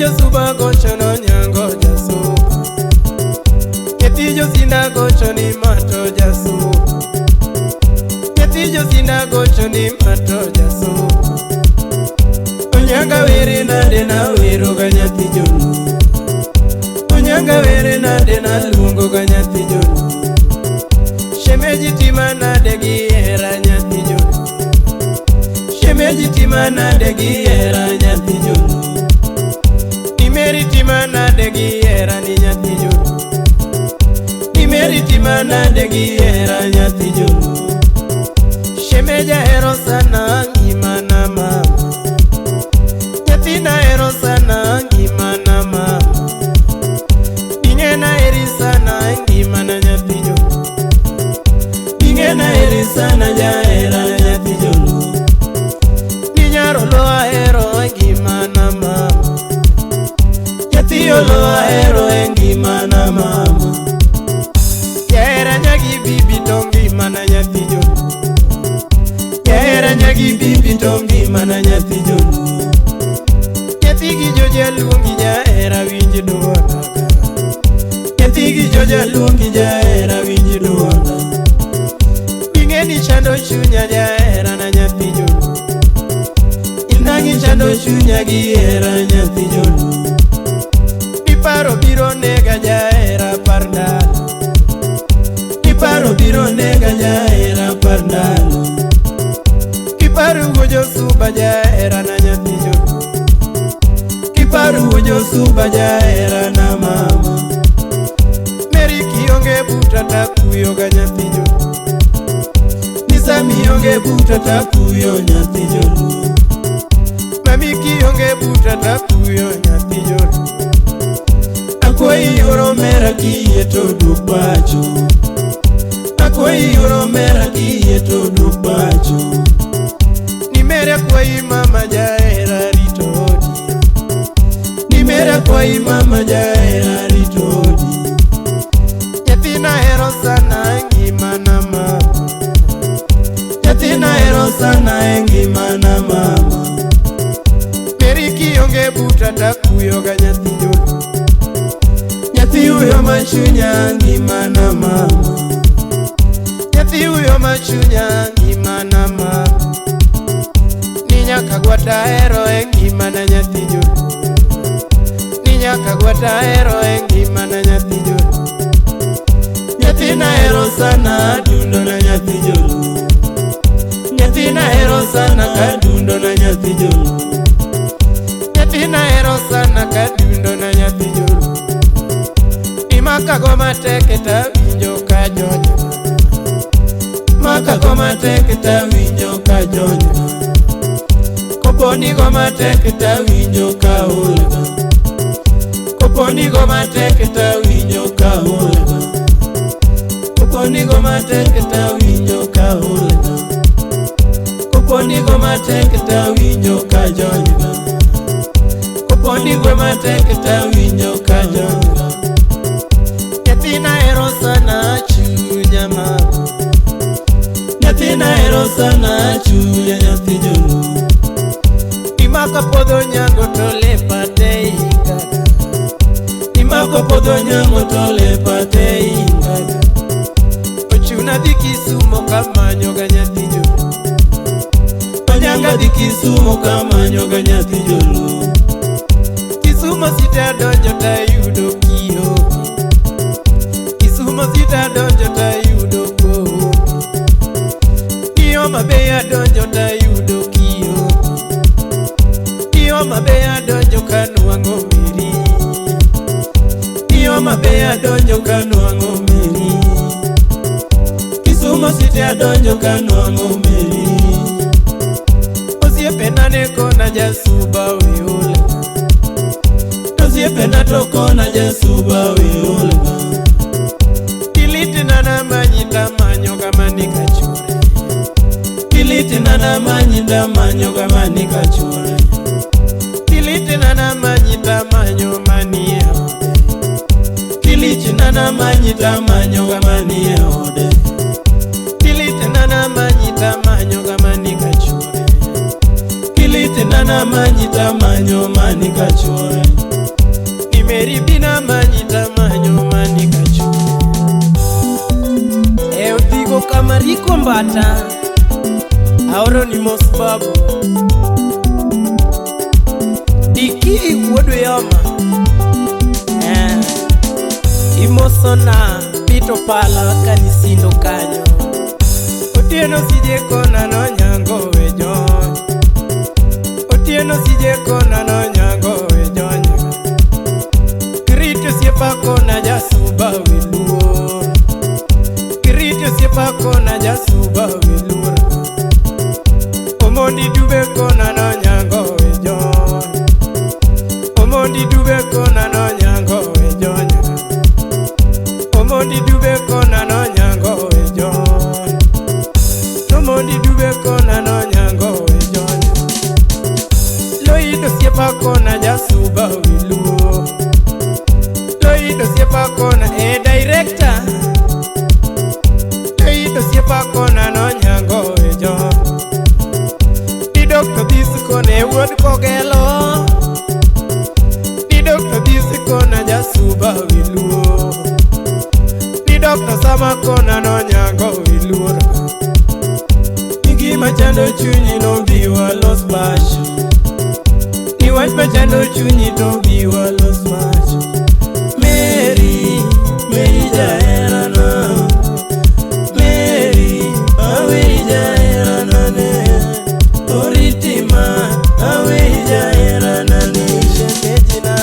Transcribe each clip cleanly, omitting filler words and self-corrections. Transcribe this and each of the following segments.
josuba gocho nonyango jasuba. Nyathi josinda gocho ni mato jasuba. Nyathi josinda gocho ni mato jasuba. Onyanga were nade na wero ga nyathi joluo. Onyanga were nade na luongo ga nyathi joluo. Shemeji tima nade gi hera nyathi joluo. Shemeji tima nade gi hera nyathi joluo. Nimeri tima nade gi hera ni nyathi joluo. Nimeri tima nade gi hera nyathi joluo. Shemeja hero sana ngima na mama. Nyathina hero sana ngima na mama. Ingena heri sana ngima na nyathi joluo. Ingena heri sana jahera nyathi joluo. Ninyaro lo ahero ngima na mama. Nyathi olo ahero ngima na mama. Jahera nyagi bibi to ngima na nyathi joluo. Jahera nyagi bibi to ngima na nyathi joluo. Nyathi gi jojaluongi jahera winj duonda. Nyathi gi jojaluongi jahera winj duonda. Ing'eni chando chunya jahera na nyathi joluo. Indangi chando chunya gi hera nyathi joluo. Iparo biro nega jahera par ndalo. Iparo biro nega jahera par ndalo. Kiparo wuo josuba jahera na nyathi joluo. Kiparo wuo josuba jahera na mama. Meri kionge buta takuyo ga nyathi joluo. Nisami onge buta takuyo nyathi joluo. Mami kionge buta takuyo nyathi joluo. Akwayi oro mera kiyie to duog pacho. Akwayi oro mera kiyie to duog pacho. Nimere akwayi mama jahera rito odi. Nimere akwayi mama jahera rito odi. Nyathina hero sana ngima na mama. Nyathina hero sana ngima na mama. Meri kionge buta takuyo ga nyathi joluo. Nyathi huyo machunya ngima na mama. Nyathi huyo machunya ngima na mama. Ni nyaka gwata hero e ngima na nyathi joluo. Ni nyaka gwata hero e ngima na nyathi joluo. Nyathina hero sana dundo na nyathi joluo. Nyathina hero sana kadundo na nyathi joluo. Nyathina hero sana kadundo na nyathi joluo. Imaka go matek tawinjo ka jonyo. Maka go matek tawinjo ka jonyo. Koponi go matek tawinjo ka olga. Koponi go matek tawinjo ka olga. Koponi go matek tawinjo ka olga. Koponi go matek tawinjo ka jonyo. Koponi go matek tawinjo ka jonyo. Nyathina hero sana chunya mama. Nyathina hero sana chunya nyathi joluo. Imako podho nyango to lepa te ingaga. Imako podho nyango to lepa te ingaga. Ochuna dhi Kisumo kamanyo ga nyathi joluo. Onyanga dhi Kisumo kamanyo ga nyathi joluo. Kisumo sita donjo tayudo kio. Kisumo sita donjo tayudo ko. Homa Bay adonjo tayudo kio. Homa Bay adonjo kanwang'o meri. Homa Bay adonjo kanwang'o meri. Kisumo City adonjo kanwang'o meri. Osiepena ne kona jasuba weole. Osiepena to kona jasuba weole. Kilitina na manyi tamanyo kama nikachore. Kilitina na manyi tamanyo kama nikachore. Kilitina na manyi tamanyo manie ode. Kilitina na manyi tamanyo kama nie ode. Kilitina na manyi tamanyo kama nikachore. Kilitina na manyi tamanyo mani kachore. Meri bina manyi tamanyo mani kachu. E odhigo kamariko mbata. Aoro ni mos babu. Diki wuod Uyoma. Imosona Pito Pala kanisindo kanyo. Otieno sije kona nonyango we jony. Otieno sije kona nonyango we jony. Kirito osiepa kona jasuba we luor. Kirito osiepa kona jasuba we luor. Omondi dube kona nonyango we jony. Omondi dube kona nonyango we jony. Omondi dube kona nonyango we jony. Omondi dube kona nonyango we jony. Loido osiepa kona jasuba we luo. Loido osiepa kona e director. Loido osiepa kona nonyango we jony. Didok to this kona e wuod kogelo. Didok to this kona jasuba we luo. Didok to sama kona nonyango we luo. Gima chando chunyi no bi walos pacho. Ni wach machando chunyi to bi walos pacho. Mary, Mary jaherana. Mary, aweri jaherana ne. Oritima, aweri jaherana ne. Shemejina.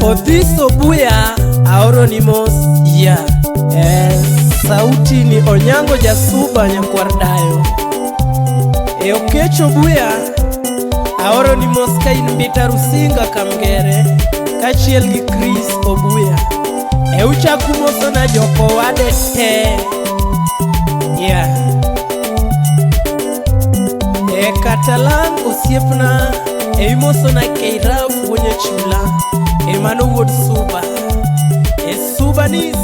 Odhiso Buya, aoro ni mos ya. Sauti ni Onyango Jasuba nyakwar dayo. E Okecho Buya, aoro ni mos ka in Mbita Rusinga Kamgere, kaachiel gi Chris Obuya. E uchaku mosona jokowade te. Yeah. E Katalang osiepna, e imosona Keiraf wuon Chula, e mano wuod Suba. E Subanis.